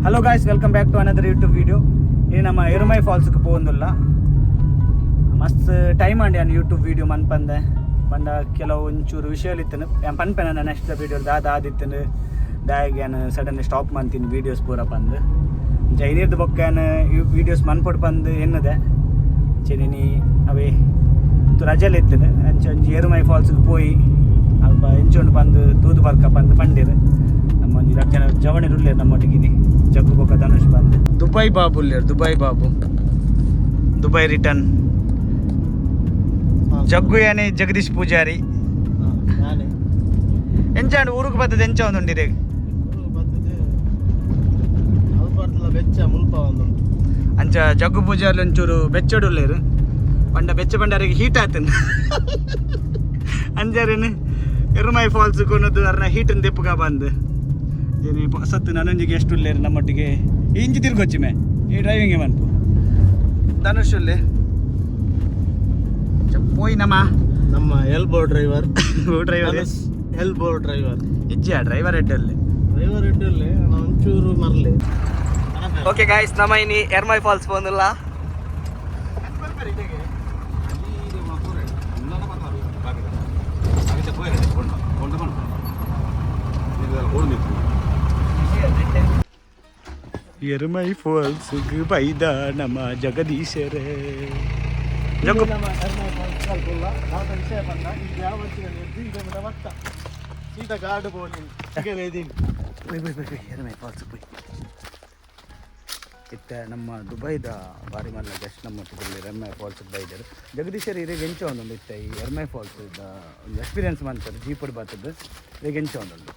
Hello guys, welcome back to another YouTube video. ಈ ನಮ್ಮ ಎರುಮೈ ಫಾಲ್ಸ್ಗೆ ಪೋಂದುಲ್ಲ. ಮಸ್ತ್ ಟೈಮ್ ಆಂಡ್ ಯಾನ್ ಯೂಟ್ಯೂಬ್ ವೀಡಿಯೋ ಮನ್ಪಂದೆ ಪಂಡ ಕೆಲವು ಒಂಚೂರು ವಿಷಯ ಇತ್ತನು. ಯಾನ್ ಪನ್ಪೆ ನನ್ನ ನೆಕ್ಸ್ಟ್ ವೀಡಿಯೋ ದಾದ ಆದಿತ್ತನು, ದಾಯಗ್ ಯಾನ್ ಸಡನ್ಲಿ ಸ್ಟಾಪ್ ಮಂತೀನಿ ವೀಡಿಯೋಸ್ ಪೂರ ಪಂದ್. ಅಂಚ ಇನಿರ್ದು ಬೊಕ್ಕ ಯಾನ್ ವೀಡಿಯೋಸ್ ಮನ್ಪೊಡು ಪಂದ್ ಎನ್ನದೆ ಅಂಚೆ ಅವೇ ರಜೆಲ್ ಇತ್ತನು. ಅಂಚ ಒಂಜಿ ಎರುಮೈ ಫಾಲ್ಸ್ಗೆ ಪೋಯಿ ಅಲ್ಪ ಎಂಚೊಂಡು ಪಂದ್ ತೂದು ಬರ್ಕ ಪಂದ್ ಪಂಡೇರು. ನಮ್ಮ ಒಂಜಿ ರಡ್ಡ್ ಜನ ಜವಣಿ ಉಲ್ಲೇರು ನಮ್ಮೊಟ್ಟಿಗೆ, ಜಗ್ಗು ಬೊಕ್ಕ ಧನುಷ್ ಬಂದು. ದುಬೈ ಬಾಬು ಉಲ್ಲೇರು, Dubai Babu, Dubai return. Jaggu ಯಾನೆ ಜಗದೀಶ್ ಪೂಜಾರಿ. ನಾನೇ. ಎಂಚಾಂಡ್ ಊರುಗ್ ಬತ್ತದ, ಎಂಚ ಒಂದುಂಡಿರೆ? ಬರ್ತದೆ, ಅಲ್ಪರ್ದಲ ಬೆಚ್ಚ ಮುಲ್ಪ ಒಂದುಂಟು. ಅಂಚ ಜಗ್ಗು ಪೂಜಾರಿ ಒಂಚೂರು ಬೆಚ್ಚಡುಲ್ಲೇರು ಪಂಡ ಬೆಚ್ಚ ಪಂಡಾರಿಗೆ ಹೀಟ್ ಆತನ್. ಅಂಜಾರೇನು ಎರುಮೈ ಫಾಲ್ಸ್ ಕೊನದು ಅರ್ನ ಹೀಟನ್ ದೆಪ್ಪುಗ ಬಂದು ಜನಿ ಸತ್ತು. ನನ್ನೊಂದಿಗೆ ಎಷ್ಟು ಉಲ್ಲೇರು ನಮ್ಮೊಟ್ಟಿಗೆ. ಇಂಚಿ ತಿರ್ಗೊಚ್ಚಿ ಮೇ ಈ ಡ್ರೈವಿಂಗ್ ಮನ್ಪು. ಧನುಷ್ ಉಲ್ಲೆ ಪೋಯಿ ನಮ್ಮ. ನಮ್ಮ elbow driver. Driver. Elbow driver. ಇಜ್ಜಿಯ ಡ್ರೈವರ್ ಹೆಡ್ಡಲ್ಲಿ. ಡ್ರೈವರ್ ಹೆಡ್ಡಲ್ಲಿ ಒಂಚೂರು ಮರ್ಲಿ. ಓಕೆ ಗಾಯ್ಸ್, ನಮ್ಮ ಇನಿ ಎರ್ಮೈ ಫಾಲ್ಸ್ ಬಂದಿಲ್ಲ. ಎರುಮೈ ಫಾಲ್ಸ್ ಬೈದ ನಮ್ಮ ಜಗದೀಶರೇ ಜಗ್ಗು. ವಿಷಯ ಬಂದ ಈಗ ಯಾವ ಬತ್ತ ಸೀದಾ ಗಾರ್ಡ್ ಬೋರ್ಡ್. ಪೋಯ್ ಪೋಯ್ ಪೋಯ್, ಎರುಮೈ ಫಾಲ್ಸ್ ಪೋಯ್. ಇತ್ತ ನಮ್ಮ ದುಬೈದ ಬಾರಿ ಮಲ್ಲ ಗೆಸ್ಟ್ ನಮ್ಮ ಎರ್ಮೈ ಫಾಲ್ಸ್ ಬೈದರು. ಜಗದೀಶರ್ ಇರೆಗ್ ಎಂಚ ಒಂದೊಂದು ಇತ್ತ ಈ ಎರ್ಮೈ ಫಾಲ್ಸ್ ಒಂದು ಎಕ್ಸ್ಪೀರಿಯನ್ಸ್ ಮಾಡ್ತಾರೆ ಜೀಪಡ್ ಬರ್ತದ್ದು, ಇರೆಗ್ ಎಂಚ ಒಂದೊಂದು?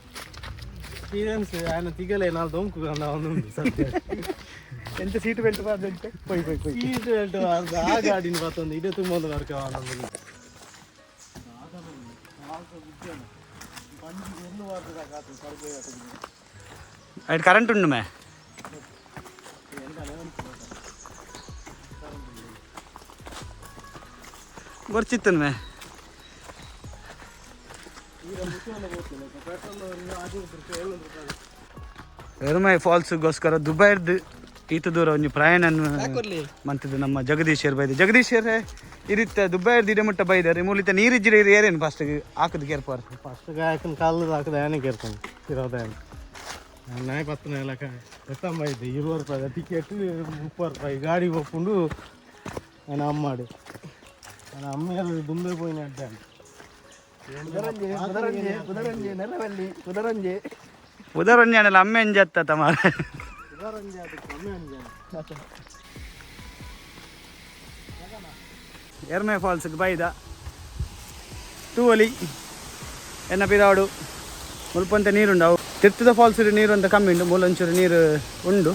ಎಕ್ಸ್ಪೀರಿಯನ್ಸ್ ಆಯ್ನ ತಿಗಲೆ ನಾವು ದೊಂಕು ಒಂದು ಸತ್ಯ. ಎಂತ ಸೀಟ್ ಬೆಲ್ಟ್ ಬಾರ್ದಂತೆ? ಪೋಯ್ ಪೋಯ್ ಪೋಯ್. ಸೀಟ್ ಬೆಲ್ಟ್ ಬಾರ್ದು, ಆ ಗಾಡಿನ ಬತ್ತೊಂದು ಇಡೇ ತುಂಬ ಒಂದು ವರ್ಕ. ಐಟ್ ಕರೆಂಟ್ ಉಂಡು ಮೇ. ಗೊರ್ಚಿತ್ತನ್ ಮೇ. ಎರುಮೈ ಫಾಲ್ಸ್ಗೋಸ್ಕರ ದುಬೈರ್ದು ಈತ ದೂರ ಒಂಜಿ ಪ್ರಯಾಣ ಮಂತದ್ದು ನಮ್ಮ ಜಗದೀಶರ್ ಬೈದೆ. ಜಗದೀಶರೇ, ಇರಿತ್ತ ದುಬೈರ್ದು ಇಡೆ ಮುಟ್ಟ ಬೈದಾರೆ, ಮೂಲಿತ ನೀರಿಜ್ಜಿರ ಏರೇನು ಫಸ್ಟ್ ಹಾಕದ್ ಕೇರ್ಪಾರ್? ಫಸ್ಟ್ ಗಾಯಕನ ಕಲ್ಲು ಹಾಕದ ಆನೆ ಕೇಳ್ತಾನೆ ಇರೋದ ನಾಯಿ ಪತ್ತನ ಎಲ್ಲ ಎತ್ತಂಬ ಇದ್ದೆ. 20 ರೂಪಾಯಿ ಟಿಕೆಟ್, 30 ರೂಪಾಯಿ ಗಾಡಿ ಒಪ್ಕೊಂಡು ఆయన అమ్మాడు. ఆయన అమ్మే దుంబే పోయిన అడ్డాను. ಉದರಂಜಾನಲ್ಲ ಅಮ್ಮೆ ಎಂಜತ್ತ ತಮಾರ. ಎರ್ಮೆ ಫಾಲ್ಸ್ಗೆ ಬೈದ ತೂವಲಿ ಎನ್ನ ಪಿರಾಡು ಮುಲ್ಪಂತ ನೀರುಂಡು. ಅವು ತಿರ್ತದ ಫಾಲ್ಸ್ ನೀರು ಅಂತ ಕಮ್ಮಿ ಉಂಡು, ಮೂಲೊಂಚೂರು ನೀರು ಉಂಡು.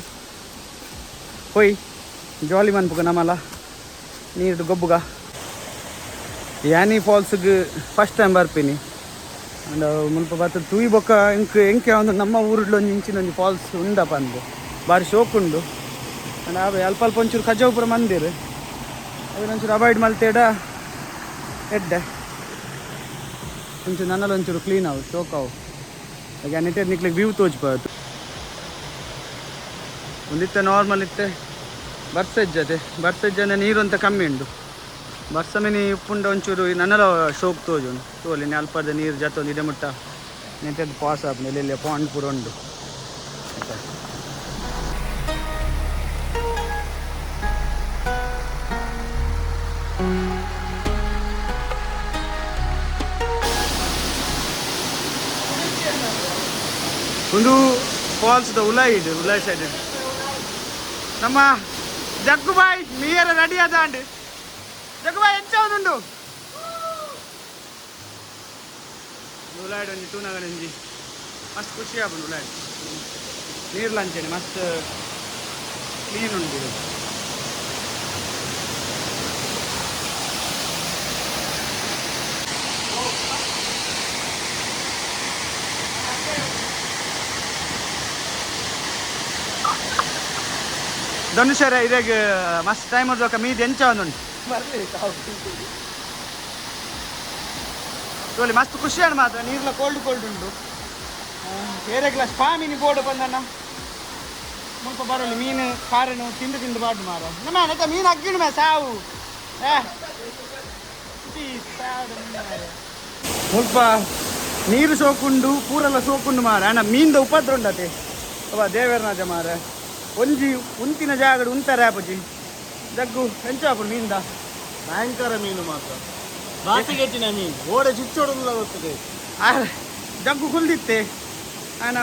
ಪೊಯ್ ಜಾಲಿ ಮನ್ಪುಗ ನಮಲ ನೀರು ಗೊಬ್ಬುಗ. ಯಾನಿ ಫಾಲ್ಸ್ಗೆ ಫಸ್ಟ್ ಟೈಮ್ ಬರ್ಪಿನಿ. ಅಂಡ್ ಮುಲ್ಪ ಬತ್ತ ತೂಯಿ ಬೊಕ್ಕ ಎಂಕ್ ಎಂಕೆ ಒಂದು ನಮ್ಮ ಊರುಡ್ಲ ಒಂಜಿ ಇಂಚಿನ ಒಂಜಿ ಫಾಲ್ಸ್ ಉಂಡಪ್ಪ ಅಂದು ಬಾರಿ ಶೋಕ್ ಉಂಡು. ಅಂಡ್ ಆವೆ ಅಲ್ಪ ಅಲ್ಪ ಒಂಚೂರು ಕಜವು ಪೂರ ಮಂದಿರ್, ಅವೆನ್ ಒಂಚೂರು ಅವಾಯ್ಡ್ ಮಲ್ತೇಡ ಎಡ್ಡೆ. ಒಂಚೂರು ನನ್ನಲ್ಲ ಒಂಚೂರು ಕ್ಲೀನ್ ಅವು, ಶೋಕ್ ಅವು. ಹಾಗೆ ನಿಕ್ಲಿಗೆ ವ್ಯೂ ತೋಜ್ಬೋದು. ಒಂದಿತ್ತೆ ನಾರ್ಮಲ್ ಇತ್ತೆ ಬರ್ಸ ಇಜ್ಜತೆ. ಬರ್ಸ ಇಜ್ಜಂದೆ ನೀರು ಅಂತ ಕಮ್ಮಿ ಉಂಡು. ಬರ್ಸ ಮಿನಿ ಉಪ್ಪುಂಡ ಒಂಚೂರು ನನ್ನಲ ಶೋಕ್ ತೋಜುಂಡು. ತೋಲಿ ಅಲ್ಪದ ನೀರು ಜತ್ತೊಂದು ಇಡೆ ಮುಟ್ಟ ನೆಟ್ಟದ್ದು ಪಾಸ್ ಆಪುಂಡು. ಎಲ್ಲೆಲ್ಲಿ ಪಾಂಡ್ ಪೂರ ಉಂಡು. ಆಯ್ತಾ? ಒಂದು ಫಾಲ್ಸ್ the ಉಲಾಯ್ ಇದು ಉಲಾಯ್ ಸೈಡ್. ನಮ್ಮ ಜಗ್ಗುಬಾಯ್ ಮೀಯರ ರೆಡಿ ಅದಾಂಡ್. ಜಗ್ಗುಬಾಯ್, ಎಂಚ ಉಂಡು ಉಲಾಯ್ಡ್ ಒಂಜಿ ತೂನಗನ ಒಂಜಿ ಮಸ್ತ್ ಖುಷಿ ಆಪುಂಡು. ಉಲಾಯ್ಡ್ ನೀರ್ಲ ಅಂಚೆನೆ ಮಸ್ತ್ ಕ್ಲೀನ್ ಉಂಡು ಇದು. ಧನುಷರ ಇರೆಗ್ ಮಸ್ತ್ ಟೈಮ್ ಉಂಡು ಮೀದ್ ಎಂಚ ಉಂಡು ತೋಲಿ. ಮಸ್ತ್ ಖುಷಿ ಆಂಡ್ ಮಾತ್ರ. ನೀರ್ಲ ಕೋಲ್ಡ್ ಕೋಲ್ಡ್ ಉಂಡು. ಏರೆಗ್ಲ ಸ್ಪಾ ಮಿನಿ ಬೋರ್ಡ್ ಬಂದಣ್ಣ. ಮುಲ್ಪ ಬರಲಿ ಮೀನು ಕಾರನು ತಿಂದು ತಿಂದು ಬಾಡು ಮಾರ ನಮ್ಮ ನೆತ್ತ ಮೀನು ಅಗ್ಗಿಣ ಮೇ ಸಾವು. ಏ ಮುಲ್ಪ ನೀರು ಸೋಕುಂಡು ಪೂರೆಲ್ಲ ಸೋಕುಂಡು ಮಾರ. ಅಣ್ಣ ಮೀನ್ದ ಉಪದ್ರ ಉಂಡತೆ ಅವ ದೇವರನಾಜ ಮಾರ. ಒಂಜಿ ಉಂತಿನ ಜಾಗಡ್ ಉಂತಾರೆ ಆಪುಜಿ ಜಗ್ಗು ಎಂಚಾಪುಡು ಮೀನ್ದ ಭಯಂಕರ ಮೀನು ಮಾತ್ರ ಬಾತಿಗೆಟ್ಟಿನ ಮೀನು ಓಡೆ ಚುಚ್ಚೋಡಲ್ಲ ಗೊತ್ತದೆ. ಆ ಜಗ್ಗು ಕುಲ್ದಿತ್ತೆ ಆನ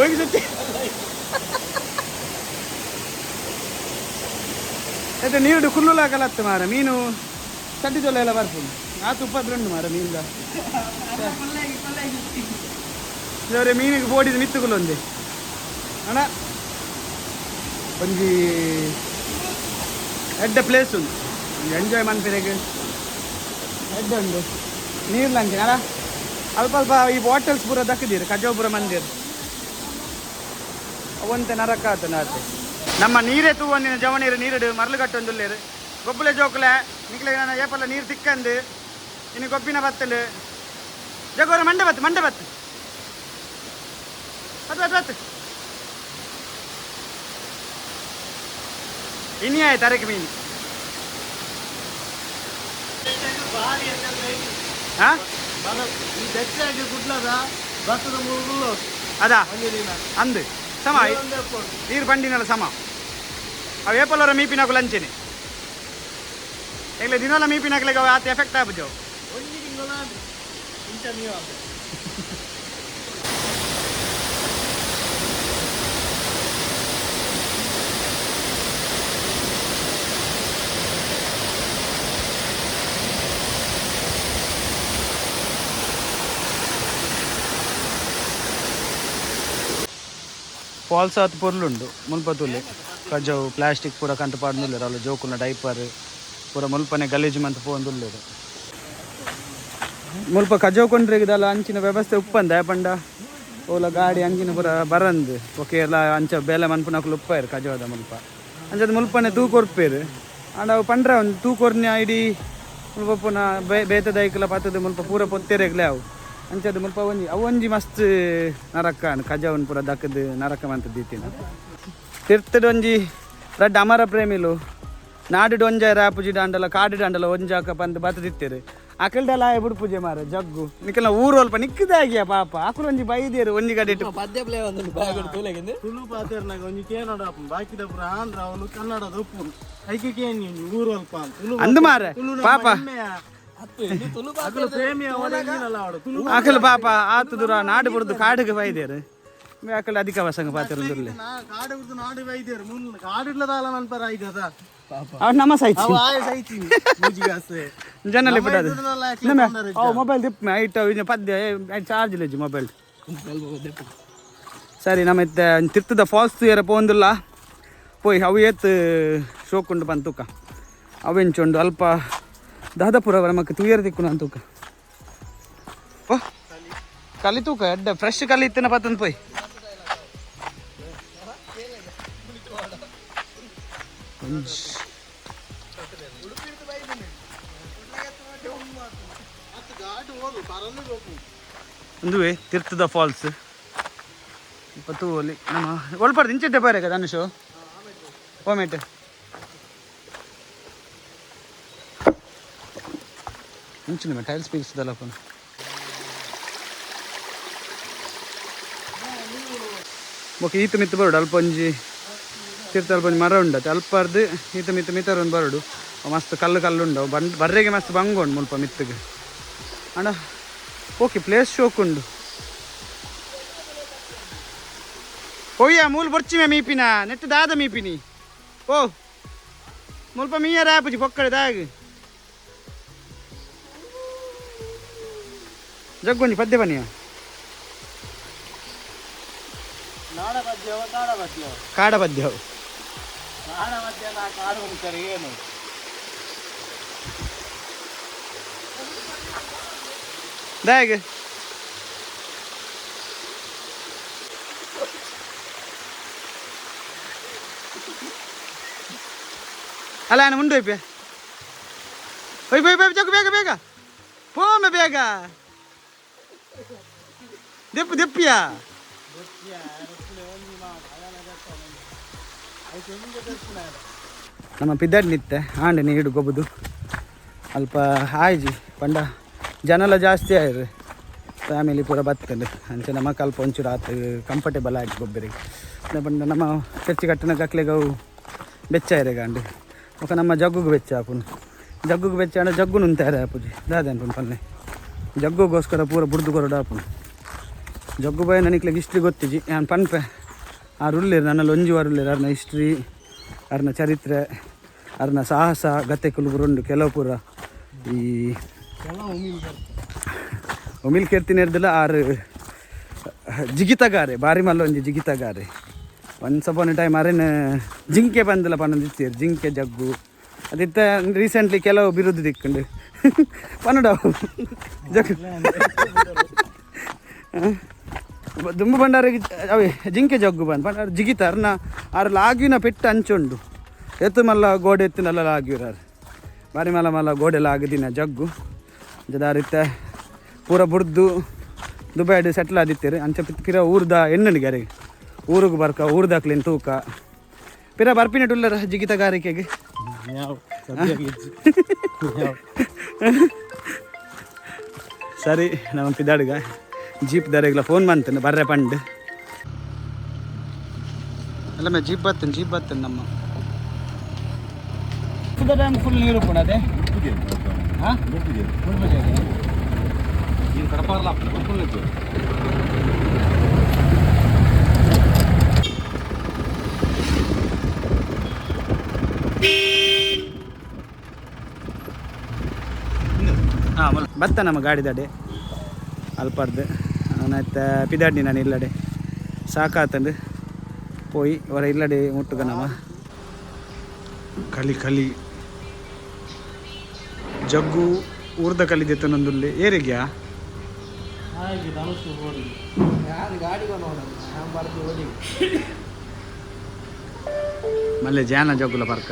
ಒಯ್ಗೆ ಸುತ್ತಿ అయితే ನೀರುಡು ಕುಲ್ಲುಲಾಗಲತ್ತು ಮಾರ. ಮೀನು ಚಡ್ಡಿ ಜೊಲ್ಲ ಎಲ್ಲ ಬರ್ಪುಂಡು ಆತು ಉಪದ್ರ ಉಂಡು ಮಾರ ಮೀನ್ದ. ಇವರೇ ಮೀನಿಗೆ ಬೋಡಿದ ಮಿತ್ತುಕುಲೊಂದೆ ಅಣ್ಣ. ಒಂಜಿ ಎಡ್ಡೆ ಪ್ಲೇಸ್ ಉಂಡು, ಒಂಜಿ ಎಂಜಾಯ್ ಮನ್ಪಿರೆಗ್ ಎಡ್ಡೆ ಉಂಡು. ನೀರ್ಲಂಚಿನ ಅಲ್ಲ ಅಲ್ಪ ಅಲ್ಪ ಈ ಬಾಟಲ್ಸ್ ಪೂರ ದಕ್ಕದಿರು ಕಜೋಪುರ ಮಂದಿರ್ ಅವಂತೆ ನರಕ ಆತನ ಆತೆ. ನಮ್ಮ ನೀರೇ ತೂವಂದಿನ ಜವನೀರು ನೀರುಡು ಮರಳು ಕಟ್ಟೊಂದುಲ್ಲೇರು ಗೊಬ್ಬಲೆ ಜೋಕುಲೆ ನಿಕ್ಲೆ ನಾನು ಏಪಲ್ಲ ನೀರು ತಿಕ್ಕಂದು ಇನ್ನು ಗೊಬ್ಬಿನ ಬತ್ತಲು ಜಗೋರ ಮಂಡೆ ಬತ್ತು ಮಂಡೆ ಬತ್ತು ಬತ್ತು ಬತ್ತು ಬತ್ತು ಇನಿ ಆಯ್ತು ಅರಕೆ ಮೀನು. ಹಾ ಈ ಬೆಚ್ಚಾಗಿ ಗುಡ್ಲದ ಭತ್ತದ ಮುಳ್ಳು ಅದಾ ಒಂಜಿ ದಿನ ಅಂದು ಸಮ ನೀರು ಬಂಡಿನಲ್ಲ ಸಮ. ಅವು ಏಪಲ್ಲವರ ಮೀಪಿನಕು ಲಂಚನೆ ಎಗ್ಲೆ ದಿನೋಲ ಮೀಪಿನಕ್ಲೆಗ್ ಅವು ಆತ ಎಫೆಕ್ಟ್ ಆಪುಜವು. ಒಂಜಿ ತಿಂಗಳ ಇಂಚ ನೀವು ಫಾಲ್ಸ್ ಆತ್ ಪೊರ್ಲುಂಡು ಮುಲ್ಪ ತೂಲೆ ಕಜವು ಪ್ಲಾಸ್ಟಿಕ್ ಪೂರ ಕಂತ ಪಾಡ್ದುಲ್ಲೆರ್ ಅಲ್ಲ ಜೋಕುಲ್ನ ಡೈಪರ್ ಪೂರ ಮುಲ್ಪನೆ ಗಲೀಜು ಮಂತ್ ಪೋವೊಂದುಲ್ಲೆರ್. ಮುಲ್ಪ ಕಜವು ಕೊಂಡ್ರೆಗಿದಲ್ಲ ಅಂಚಿನ ವ್ಯವಸ್ಥೆ ಉಪ್ಪಂದ ಪಂಡ ಓಲ ಗಾಡಿ ಅಂಚಿನ ಪೂರ ಬರಂದು ಬೊಕ ಎಲ್ಲ ಅಂಚ ಬೇಲೆ ಮನ್ಪುನಕುಲು ಉಪ್ಪಾಯೆರ್ ಕಜವದ ಮುಲ್ಪ. ಅಂಚದ ಮುಲ್ಪನೆ ತೂ ಕೊರ್ಪೆರ್ ಆಂಡ ಅವು ಪಂಡ್ರೆ ಒಂದು ತೂ ಕೊರ್ನ ಇಡೀ ಮುಲ್ಪ ಪುನ ಬೇತೆ ದೈಕುಲ ಪತ್ತದ ಮುಲ್ಪ ಪೂರ ಪೊತ್ತೆರೆಗ್ಲೆ ಅವು. ಅಂಚದ ಮುಲ್ಪ ಒಂಜಿ ಅವು ಒಂಜಿ ಮಸ್ತ್ ನರಕ ಕಜವನ್ ಪೂರ ದಕ್ಕದು ನರಕ ಮಂತ್ ದೀತಿನ ತಿರ್ತದ ಒಂಜಿ ರಡ್ಡ್ ಅಮರ ಪ್ರೇಮಿಲು ನಾಡು ಒಂಜ ರಾಪುಜಿ ದಾಂಡಲ ಕಾಡು ದಾಂಡಲ ಒಂಜಾಕ ಪಂದ್ ಬತ್ತದಿತ್ತೇರು ಅಕಲ್ಡಲ ಆಯ ಬುಡ್ಪುಜೆ ಮಾರ ಜಗ್ಗು ನಿಕಲ್ನ ಊರು ಅಲ್ಪ ನಿಕ್ಕದಾಗಿಯ ಪಾಪ ಅಕುಲು ಒಂಜಿ ಬೈದೇರು ಒಂಜಿ ಗಡಿ ಇಟ್ಟು. ಪದ್ಯ ಪ್ಲೇ ಒಂದು ಬ್ಯಾಗ್ ತೂಲೆಗಿಂದು ತುಳು ಪಾತೆರ್ನಾಗ ಒಂಜಿ ಕೇನೋಡ ಬಾಕಿದ ಪೂರ ಆಂಧ್ರ ಅವನು ಕನ್ನಡದ ಉಪ್ಪು ಐಕೆ ಕೇನಿ ಒಂಜಿ ಊರು ಅಲ್ಪ ಅಂತ. ತುಳು ಅಂದು ಮಾರ ತುಳು ನಮ್ಮ ಪಾಪ ಹೆಮ್ಮೆಯ. ಹತ್ತು ಇನ್ನು ತುಳು ಅಕುಲು ಪ್ರೇಮಿಯ ಒಳಗಿನಲ್ಲ ಅವಳು ತುಳು ಅಕಲ್ ಪಾಪ ಆತು ದೂರ ನಾಡು ಬುಡ್ದು ಕಾಡಿಗೆ ಬೈದೇರು ಅಕಲ್ ಅಧಿಕ ವಸಂಗ ಪಾತಿರುಂದುರ್ಲೆ. ಕಾಡು ಬಿಡ್ದು ನಾಡು ಬೈದೇರು ಮುನ್ ಕಾಡಿಡ್ಲದಾಲ ಮನ್ಪರ ಆಯ್ತದ ಅವ್ನು ನಮ್ಮ ಸೈತಿ ಅವು ಆಯ ಸೈತಿ ಮೂಜಿಗಾಸೆ ಜನಲಿ ಬಿಡದು ಇದ್ರಲ್ಲ ಯಾಕೆ ಅವು ಮೊಬೈಲ್ ದಿಪ್ಪ ಐಟ್ ಇನ್ನು ಪದ್ಯ ಚಾರ್ಜ್ ಇಲ್ಲಜ್ಜಿ ಮೊಬೈಲ್. ಸರಿ ನಮ್ಮ ಇತ್ತೆ ತಿರ್ತದ ಫಾಲ್ಸ್ ತೂಯರ ಪೋಂದುಲ್ಲ ಪೋಯ್ ಅವು ಏತ್ ಶೋಕುಂಡು ಪಂತೂಕ ಅವೆಂಚುಂಡು ಅಲ್ಪ ದಾದಾಪುರ ನಮಕ್ ತೂಯರ ತಿಕ್ಕುನು ಅಂತೂಕ ಓ ಕಲಿ ತೂಕ ಎಡ್ಡ ಫ್ರೆಶ್ ಕಲಿ ಇತ್ತಿನ ಪತ್ತಂದು ಪೋಯ್. ಒಂದುವೆ ತಿರ್ತದ ಫಾಲ್ಸ್ ತೂವೊಲಿ ನಮ್ಮ ಒಳ್ಪಡ್ದು ಇಂಚಿಟ್ಟೆ ಬಾರೆ ಧನುಷು ಓಮೇಟ್ ಇಂಚಿನ ಟೈಲ್ಸ್ ಪೀಸ್ದಲ್ಲ ಪುನ ಬೊಕ ಈತ ಮಿತ್ತು ಬರೋಡು ಅಲ್ಪ ಒಂಜಿ ತೀರ್ಥ ಅಲ್ಪ ಒಂಜಿ ಮರ ಉಂಡತೆ ಅಲ್ಪರ್ದು ಈತ ಮಿತ್ತು ಮಿತ್ತರ್ ಒಂದು ಬರೋಡು ಅವು ಮಸ್ತ್ ಕಲ್ಲು ಕಲ್ಲು ಉಂಡು ಅವು ಬಂದ್ ಬರ್ರೆಗೆ ಮಸ್ತ್ ಬಂಗ ಉಂಡು ಮುಲ್ಪ ಮಿತ್ತಿಗೆ ಅಣ್ಣ. ಓಕೆ ಪ್ಲೇಸ್ ಶೋಕ್ ಉಂಡು ಒಯ್ಯ ಮೂಲು ಬೊರ್ಚಿಮೆ ಮೀಪಿನ ನೆಟ್ಟು ದಾದ ಮೀಪಿನಿ ಓ ಮುಲ್ಪ ಮೀಯರ ಆಪುಜಿ ಪೊಕ್ಕಡೆ ದಾಗ ಜಗ್ಗೊಂಜಿ ಪದ್ಯ ಬನ್ನಿಯ ನಾಡ ಪದ್ಯವ ಕಾಡ ಪದ್ಯವ ಕಾಡ ಪದ್ಯ ನಾಡ ಪದ್ಯ ನಾ ಕಾಡು ಅಂತಾರೆ ಏನು ದಾಗ ಅಲ್ಲ ನಾನು ಮುಂದೆ ಹೋಯ್ಪೆ ಹೋಯ್ ಹೋಯ್ ಹೋಯ್ ಜಗ್ಗು ಬೇಗ ಬೇಗ ಪೋಮೆ ಬೇಗ. ದೆಪ್ಪು ದೆಪ್ಪಿಯಾ ನಮ್ಮ ಪಿದ್ದಾಡ್ ನಿತ್ತೆ ಆಂಡೆ ನೀಡು ಗೊಬ್ಬುದು ಅಲ್ಪ ಆಯ್ಜಿ ಪಂಡ ಜನಲ ಜಾಸ್ತಿ ಆಯ್ರು ಫ್ಯಾಮಿಲಿ ಪೂರ ಬತ್ತಂಡು ಅಂಚೆ ನಮ್ಮ ಕಲ್ಪ ಒಂಚೂರು ಆತು ಕಂಫರ್ಟೇಬಲ್ ಆಗಿ ಗೊಬ್ಬರಿಗೆ ಪಂಡ ನಮ್ಮ ಚರ್ಚಿ ಕಟ್ಟಿನ ಕಕ್ಲೆಗವು ಬೆಚ್ಚ ಇರೆಗಾಂಡು ఒక ನಮ್ಮ ಜಗ್ಗುಗೆ ಬೆಚ್ಚ ಆಪುನು ಜಗ್ಗುಗೆ ಬೆಚ್ಚ ಅಂಡ ಜಗ್ಗು ನುಂತಾರೆ ಆಪುಜಿ ದಾದೆ ಅನ್ಪುನು ಪನ್ನೆ ಜಗ್ಗುಗೋಸ್ಕರ ಪೂರ ಬುಡ್ದು ಕೊರಡು ಆಪುನು ಜಗ್ಗು ಬಾಯ್ ನನಗೆ ಹಿಸ್ಟ್ರಿ ಗೊತ್ತಿಜಿ ನಾನು ಪನ್ಪೆ ಆ ರುಲ್ಲೇರು ನನ್ನಲ್ಲಿ ಒಂಜಿ ವಾರುಲ್ಲೇರು ಅರ್ನ ಹಿಸ್ಟ್ರಿ ಅರ್ನ ಚರಿತ್ರೆ ಅರ್ನ ಸಾಹಸ ಗತೆ ಕುಲು ಕೆಲವು ಪೂರ ಈ ಉಮಿಲ್ ಕೇರ್ತಿನ ಆರು ಜಿಗಿತಗಾರೆ ಬಾರಿ ಮಲ್ಲ ಒಂಜಿ ಜಿಗಿತಗಾರೆ ಒನ್ಸ್ ಅಪಾನ್ ಟೈಮ್ ಅರೇನು ಜಿಂಕೆ ಬಂದಲ್ಲ ಪನ್ನೊಂದಿತ್ತೀರು ಜಿಂಕೆ ಜಗ್ಗು ಅದಿತ್ತ ರೀಸೆಂಟ್ಲಿ ಕೆಲವು ಬಿರುದು ದಿಕ್ಕುಂಡು ಪನ್ನಡವು ಜಗ್ಗು ದುಂಬು ಬಂಡಾರಿಗೆ ಅವೇ ಜಿಂಕೆ ಜಗ್ಗು ಬಂದು ಬಂಡಾರ ಜಿಗಿತ ಅರ್ನ ಆರು ಲಾಗಿನ ಪೆಟ್ಟು ಅಂಚುಂಡು ಎತ್ತು ಮಲ್ಲ ಗೋಡೆ ಎತ್ತಿನಲ್ಲ ಲಾಗಿರಾರು ಬಾರಿ ಮಲ್ಲ ಮಲ್ಲ ಗೋಡೆ ಲಾಗದಿನ ಜಗ್ಗು ಜದಾರಿತ್ತ ಪೂರ ಬುಡ್ದು ದುಬೈಡ್ ಸೆಟ್ಲ್ ಆದಿತ್ತೀರಿ ಅಂಚ ಪಿರ ಊರ್ದ ಎಣ್ಣನಿಗೆ ಅರಿಗೆ ಊರಿಗೆ ಬರ್ಕ ಊರ್ದಾಕ್ಲೇನು ತೂಕ ಪಿರ ಬರ್ಪಿನ ಡುಲ್ಲರ ಜಿಗಿತಗಾರಿಕೆಗೆ. ಸರಿ ನಮ್ಮ ಪಿದಾಡುಗ ಜೀಪ್ ದಾರಿಗೆಲ್ಲ ಫೋನ್ ಮಾಡ್ತೇನೆ ಬರ್ರೆ ಪಂಡ್ ಅಲ್ಲ ಮೇ ಜೀಪ್ ಬರ್ತೇನೆ ಜೀಪ್ ಬರ್ತೇನೆ ನಮ್ಮ ಡ್ಯಾಮ್ ಫುಲ್ ನೀರು ಪುಣ ಅದೇ. ಹಾಂ ಹಾಂ ಬತ್ತ ನಮ್ಮ ಗಾಡಿದಾಡೆ ಅಲ್ಪರ್ದು ಅವನತ್ತ ಪಿದಾಡ್ನಿ ನಾನು ಇಲ್ಲಡೆ ಸಾಕಾತಂಡು ಪೋಯಿ ಹೊರ ಇಲ್ಲಡೆ ಮುಟ್ಟುಗ ನಮ್ಮ ಕಲಿ ಕಲಿ ಜಗ್ಗು ಊರ್ದ ಕಲಿದೆತ್ತನೊಂದುಲ್ಲೆ ಏರಿಗ್ಯಾ. ಮಲ್ಲೆ ಜಾನ ಜಗ್ಗುಲ ಪರ್ಕ.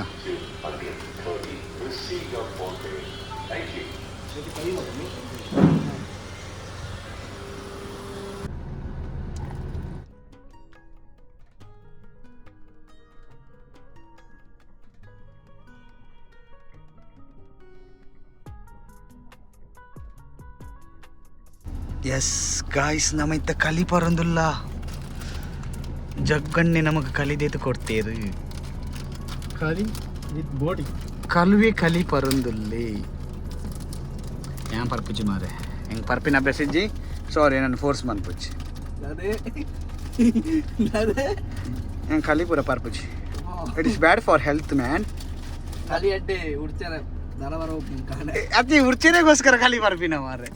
ಎಸ್ ಗಾಯ್ಸ್ ನಮ್ಮ ಇತ್ತ ಕಲಿ ಪರಂದುಲ್ಲ ಜಗ್ಗಣ್ಣೆ ನಮಗೆ ಕಲಿದೇತು ಕೊಡ್ತೇರು. ಕಲಿ ವಿತ್ ಬೋಟಿ ಕಲುವೆ ಕಲಿ ಪರಂದುಲ್ಲೆ ಯಾನ್ ಪರ್ಪುಜಿ ಮಾರೆ ಹೆಂಗೆ ಪರ್ಪಿನ ಅಭ್ಯಾಸ ಇಜ್ಜಿ ಸಾರಿ ನಾನು ಫೋರ್ಸ್ ಮನ್ಪುಜಿ ಹೆಂಗೆ ಕಲಿ ಪೂರ ಪರ್ಪುಜಿ. It is bad for health man. ಕಲಿ ಅಡ್ಡೆ ಉಡ್ಚಾರ ದರ ಬರ ಅತಿ ಉರ್ಚನೆಗೋಸ್ಕರ ಕಲಿ ಪರ್ಪಿನ ಮಾರೆ.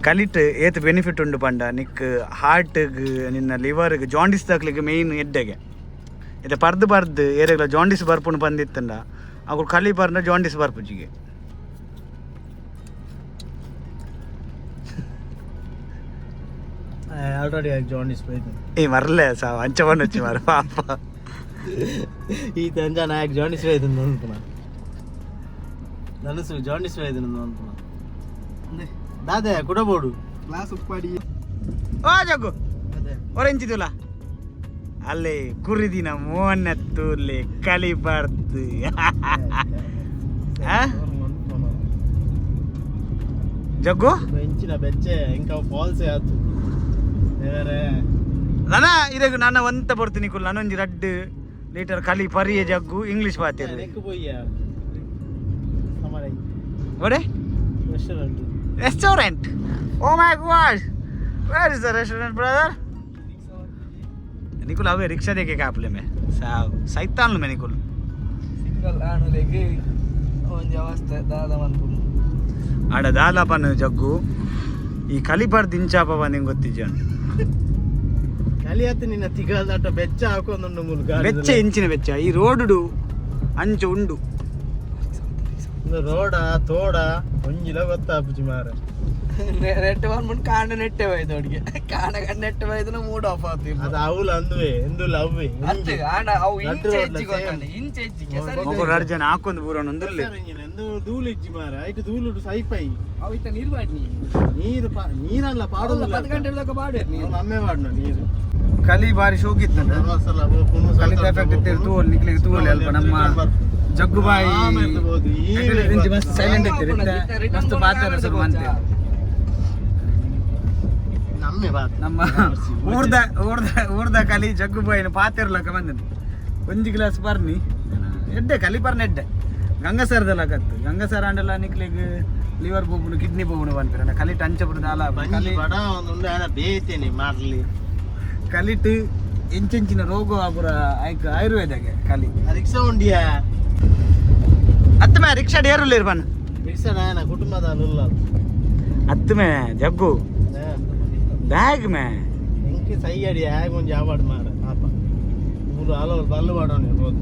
ಕಲಿಟ್ ಏತ್ ಬೆನಿಫಿಟ್ ಉಂಡು ಪಂಡ ನಿಕ್ ಹಾರ್ಟ್ಗ್ ನಿನ್ನ ಲಿವರ್ಗ್ ಜಾಂಡಿಸ್ ದಾಕ್ಲಿಗೆ ಮೇಯ್ನ್ ಎಡ್ಡೆಗೆ ಇತ್ತೆ ಪರ್ದು ಪರ್ದು ಏರೆಗ್ಲ ಜಾಂಡಿಸ್ ಬರ್ಪುಂಡು ಬಂದಿತ್ತಂಡ ಅಕುಲು ಕಲಿ ಪರ್ಂಡ ಜಾಂಡಿಸ್ ಬರ್ಪುಜಿಗೆ. ಆಲ್ರೆಡಿ ಜಾಂಡಿಸ್ పోయింది. ಏ ಮರ್ಲೆ ಸಾ ಅಂಚ ಬಂದೊಚ್ಚಿ ಮಾರ ಪಾಪ. ಈ ತಂಜ ನಾಯಕ್ ಜಾಂಡಿಸ್ పోయింది అనుకున్నా నలుసు జాండీస్ పోయింది అనుకున్నా దాదే కుడబోడు ಕ್ಲಾಸ್ ಉಪ್ಪಾಡಿ. ಓ ಜಗ್ಗು ಒರೆಂಚಿದುಲ ಅಲ್ಲೇ ಕುರಿದಿನ ಮೋನ ತೂಲೆ ಕಲಿ ಬರ್ದು ಜಗ್ಗು పెంచిన ಬೆಚ್ಚೆ ఇంకా ಫಾಲ್ಸ್ ಆತು ಬೇರೆ. ನನ ಇರಗು ನನ್ನ ಒಂತ ಬರ್ತೀನಿ ಕುಲ್ ನಾನೊಂಜಿ ರಡ್ಡು ಲೀಟರ್ ಕಲಿ ಪರಿಯ ಜಗ್ಗು ಇಂಗ್ಲೀಷ್ ಬಾತಿರ್ ನೆಕ್ಕು ಪೋಯ್ಯ ಒಡೆ restaurant. Restaurant. Oh my God, where is the restaurant brother? Nikul ಅವೇ ರಿಕ್ಷಾ ದೇಕೆ ಕಾಪ್ಲೆ ಮೇ ಸಾವ್ ಸೈತಾನ್ಲು ಮೇ ನಿಕುಲ್. ಸಿಂಗಲ್ ಆಣುಲೆಗ್ ಒಂಜಿ ಅವಸ್ಥೆ ದಾದ ಮನ್ಪುನು. ಆಡ ದಾಲ ಪನ್ನು ಜಗ್ಗು ಈ ಕಲಿ ಪರ್ದು ಇಂಚಾಪ ಬಂದು ಗೊತ್ತಿಜ್ಜ. ಕಲಿ ಆತು ನಿನ್ನ ತಿಗಲ್ದಾಟ ಬೆಚ್ಚ ಹಾಕೊಂಡು ಮುಲ್ಗ. ಬೆಚ್ಚ ಇಂಚಿನ ಬೆಚ್ಚ ಈ ರೋಡುಡು ಅಂಚು ಉಂಡು. ರೋಡ ತೋಡ ಒಂಜಿಲ ಗೊತ್ತಾಪುಜಿ ಮಾರ. ನೆಟ್ ಬಂದ್ಬಿಟ್ಟು ಕಾಂಡ ನೆಟ್ಟೆ ಬೈದು ಅಡಿಗೆ ಕಾಣ ನೆಟ್ಟೆ ಬೈದನ ಮೂಡ್ ಆಫ್ ಆತು. ಅದು ಅವಳು ಅಂದುವೆ ಎಂದುಲ್ಲ ಅವ್ವೆ. ಅತ್ತೆ ಆಂಡ ಅವು ಇಂಚೆ ನಟ್ಟು ಹೆಚ್ಚಿ ರೋಡ್ಲ. ಗೊತ್ತಾಂಡ ಇಂಚೆ ಹೆಚ್ಚಿ ಕೆಸರು. ಮೊಕುಲು ರಡ್ಡ್ ಜನ ಹಾಕೊಂದು ಪೂರಣ ಉಂದುಲ್ಲೆ. ಎಂದು ಧೂಳು ಇಜ್ಜಿ ಮಾರ, ಐಟ್ ಧೂಳು ಸೈಪೈ. ಅವು ಇತ್ತ ನೀರು ಬಾಡ್ನಿ. ನೀರು ನೀರಲ್ಲ ಪಾಡೋದಿಲ್ಲ. 10 ಗಂಟೆ ತನಕ ಬಾಡು ನೀರು. ನಮ್ಮೆ ಬಾಡ್ನ ನೀರು. ಕಲಿ ಬಾರಿ ಶೋಕಿತ್ತು. ಧರ್ಮಸ್ಥಳ ಹೋಗ್ಕೊಂಡು. ಕಲಿತ ಎಫೆಕ್ಟ್ ಇತ್ತು ತೂವಲ್ ನಿಕ್ಲಿಗೆ ತೂವಲ್ ಅಲ್ಪ ನಮ್ಮ ಜಗ್ಗುಬಾಯಿ ಮಸ್ತ್ ಸೈಲೆಂಟ್ ಇತ್ತು, ಮಸ್ತ್ ಪಾತ್ರ ಶುರು ಮಂತೆ. ನಮ್ಮೆ ಬಾತ್. ನಮ್ಮ ಊರ್ದ ಊರ್ದ ಊರ್ದ ಕಲಿ ಜಗ್ಗುಬಾಯಿನ ಪಾತಿರ್ಲಕ ಬಂದನು. ಒಂಜಿ ಗ್ಲಾಸ್ ಬರ್ನಿ ಎಡ್ಡೆ ಕಲಿ ಪರ್ನ ಎಡ್ಡೆ ಗಂಗಸರದಲ್ಲ ಕತ್ತು. ಗಂಗಸರ ಅಂಡಲ ನಿಕ್ಲಿಗ್ ಲಿವರ್ ಬೋಬುನು ಕಿಡ್ನಿ ಬೋಬುನು ಪನ್ಪಿರ ಕಲಿ ಟಂಚಪುಡು ದಾಲ. ಬಂಜಿ ಕಲಿ ಬಡ ಒಂದು ಉಂಡು ಆನ ಬೇತೇನೆ ಮಾಡ್ಲಿ. ಕಲಿಟ್ ಎಂಚೆಂಚಿನ ರೋಗ ಪೂರ ಐಕ್ ಆಯುರ್ವೇದಕ್ಕೆ ಕಲಿ. ರಿಕ್ಷಾ ಉಂಡಿಯಾ? ಅತ್ತಮೆ ರಿಕ್ಷಾ ಡೇರುಲ್ಲೇರು ಬನ್. ರಿಕ್ಷಾ ನಾಯನ ಕುಟುಂಬದ ಅಲ್ಲ. ಅತ್ತಮೆ ಜಗ್ಗು ಬ್ಯಾಗ್ ಮೇ. ಎಂಕೆ ಸೈ ಅಡಿ ಆಗ ಒಂಜಿ ಆವಾಡ್ ಮಾರ ಪಾಪ ಮೂರು ಆಲೋ ಬಲ್ಲು ಬಾಡೋನೆ ಹೋದು.